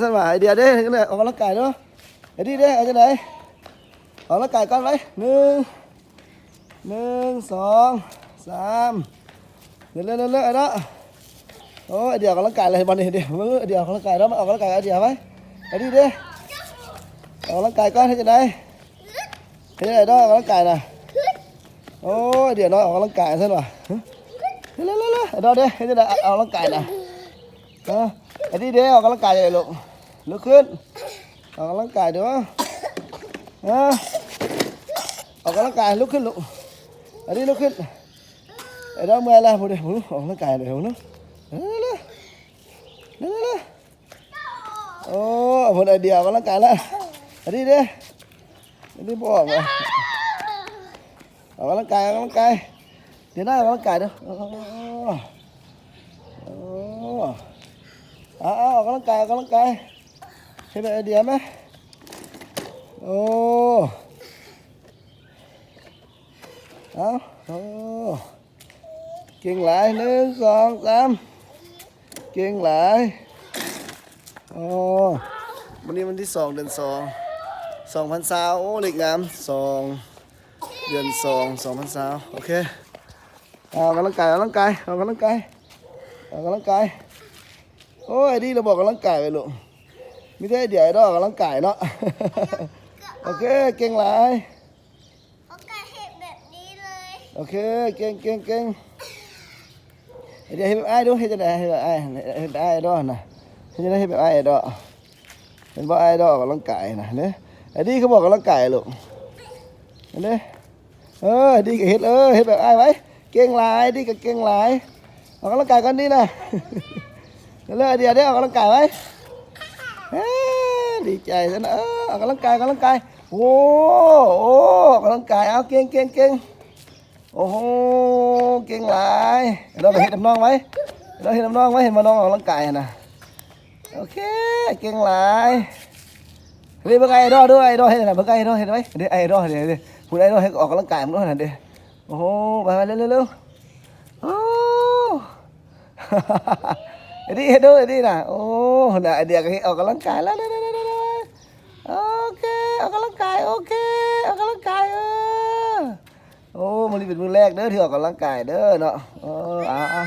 ຊັ້ນວ່າ ໄອເດຍເດ້ ເຮັດຈັ່ງໃດ ອອກກຳລັງກາຍເນາະ. ໄອເດຍເດ້ ເຮັດຈັ່ງໃດ ອອກກຳລັງກາຍກ່ອນໄປ ໜຶ່ງ ໜຶ່ງ ສອງ ສາມ ເດີໆໆໆ ເນາະ. ໂອ້ ໄອເດຍອອກກຳລັງກາຍແລ້ວ ເຫັນບໍ່ນີ້ ເດ ເບິ່ງ ໄອເດຍອອກກຳລັງກາຍເນາະ. ມາອອກກຳລັງກາຍ ໄອເດຍໄປ ໄອເດຍເດ້ ອອກກຳລັງກາຍກ່ອນ ເຮັດຈັ່ງໃດ ເຮັດຈັ່ງໃດເນາະ ອອກກຳລັງກາຍນະ. ໂອ້ ໄອເດຍເນາະ ອອກກຳລັງກາຍຊັ້ນວ່າ ເດີໆໆໆ ໄອເດຍເດ້ ເຮັດຈັ່ງໃດ ອອກກຳລັງກາຍນະ. ເອີ ອັນນີ້ເດ້ ອອກກຳລັງກາຍເດ້ລູກ ລຸກຂຶ້ນ ອອກກຳລັງກາຍເດີ້. ເອີ ອອກກຳລັງກາຍ ລຸກຂຶ້ນລູກ ອັນນີ້ລຸກຂຶ້ນ. ໄອດອລເມື່ອຍແລ້ວ ພຸ້ນເດ້ ອອກກຳລັງກາຍເດ້ ເນາະ. ເອີ ເອີ ເອີ ໂອ້ ເພິ່ນໄອເດຍອອກກຳລັງກາຍແລ້ວ ອັນນີ້ເດ້ ອັນນີ້ບໍ່ອອກ ອອກກຳລັງກາຍ ອອກກຳລັງກາຍ ເດີນໜ້າອອກກຳລັງກາຍເດີ້. ໂອ້ ເອົາໆ ອອກກຳລັງກາຍ ອອກກຳລັງກາຍ ເຮັດແບບໄອເດຍໄໝ? ໂອ້ ເອົາ ໂອ້ ເກັ່ງຫຼາຍ ໜຶ່ງ ສອງ ສາມ ເກັ່ງຫຼາຍ. ໂອ້ ມື້ນີ້ວັນທີສອງ ເດືອນສອງ ສອງພັນຊາວ ໂອ້ ເລກງາມ ສອງ ເດືອນສອງ ສອງພັນຊາວ ໂອເຄ. ອອກກຳລັງກາຍ ອອກກຳລັງກາຍ ອອກກຳລັງກາຍ ອອກກຳລັງກາຍ. ໂອ້ຍ ໄອດີລະບອກກຳລັງກາຍໄວ້ລູກ ມີແຕ່ໄອເດຍ ໄອດອລອອກກຳລັງກາຍເນາະ. ໂອເຄ ເກັ່ງຫຼາຍ ເຮົາກໍເຮັດແບບນີ້ເລີຍ ໂອເຄ ເກັ່ງໆໆ. ໄອເດຍເຮັດແບບອ້າຍດູ ເຮັດຈັ່ງໃດ ເຮັດແບບອ້າຍ ເຮັດແບບອ້າຍ ໄອດອລນະ ເຮັດຈັ່ງໃດ ເຮັດແບບອ້າຍ ໄອດອລ. ເຫັນບໍ່ ໄອດອລອອກກຳລັງກາຍນະ ເດ້ ໄອດີຄືບອກກຳລັງກາຍລູກ ເຫັນເດ້. ເອີ ດີກໍເຮັດ ເອີ ເຮັດແບບອ້າຍໄວ້ ເກັ່ງຫຼາຍ ດີກໍເກັ່ງຫຼາຍ. ອອກກຳລັງກາຍກ່ອນດີນະ ເລີຍ ເດ ເດ ອອກກຳລັງກາຍໄວ້. ເອີ ດີໃຈຊັ້ນນະ ເອີ ອອກກຳລັງກາຍ ອອກກຳລັງກາຍ. ໂອ້ ໂອ້ ອອກກຳລັງກາຍ ເອົາ ເກັ່ງ ເກັ່ງ ເກັ່ງ. ໂອ້ໂຫ ເກັ່ງຫຼາຍ. ເຮົາໄປເຮັດນຳນ້ອງໄວ້ ເຮົາເຮັດນຳນ້ອງໄວ້ ເຫັນບໍ່ ນ້ອງອອກກຳລັງກາຍຫັ້ນນະ. ໂອເຄ ເກັ່ງຫຼາຍ. ເດ້ ເບິ່ງໄອດອລເດີ ໄອດອລເຮັດນະ ເບິ່ງໄອດອລເຮັດໄວ້ ເດ້ ໄອດອອລເດ້ ພຸ້ນ ໄອດອລເຮັດອອກກຳລັງກາຍ ເບິ່ງດູຫັ້ນເດ້. ໂອ້ໂຫ ໄປໆ ເລັວໆ ໂອ້ ໄອດີເຮັດດູ ໄອດີນະ. ໂອ້ ຫັ້ນນະ ໄອເດຍກໍເຮັດອອກກຳລັງກາຍແລ້ວ ໂອເຄ ອອກກຳລັງກາຍ ໂອເຄ ອອກກຳລັງກາຍ ເອີ. ໂອ້ ມື້ນີ້ເປັນມື້ແລກເດີທີ່ອອກກຳລັງກາຍເດີເນາະ. ເອີ ເອົາ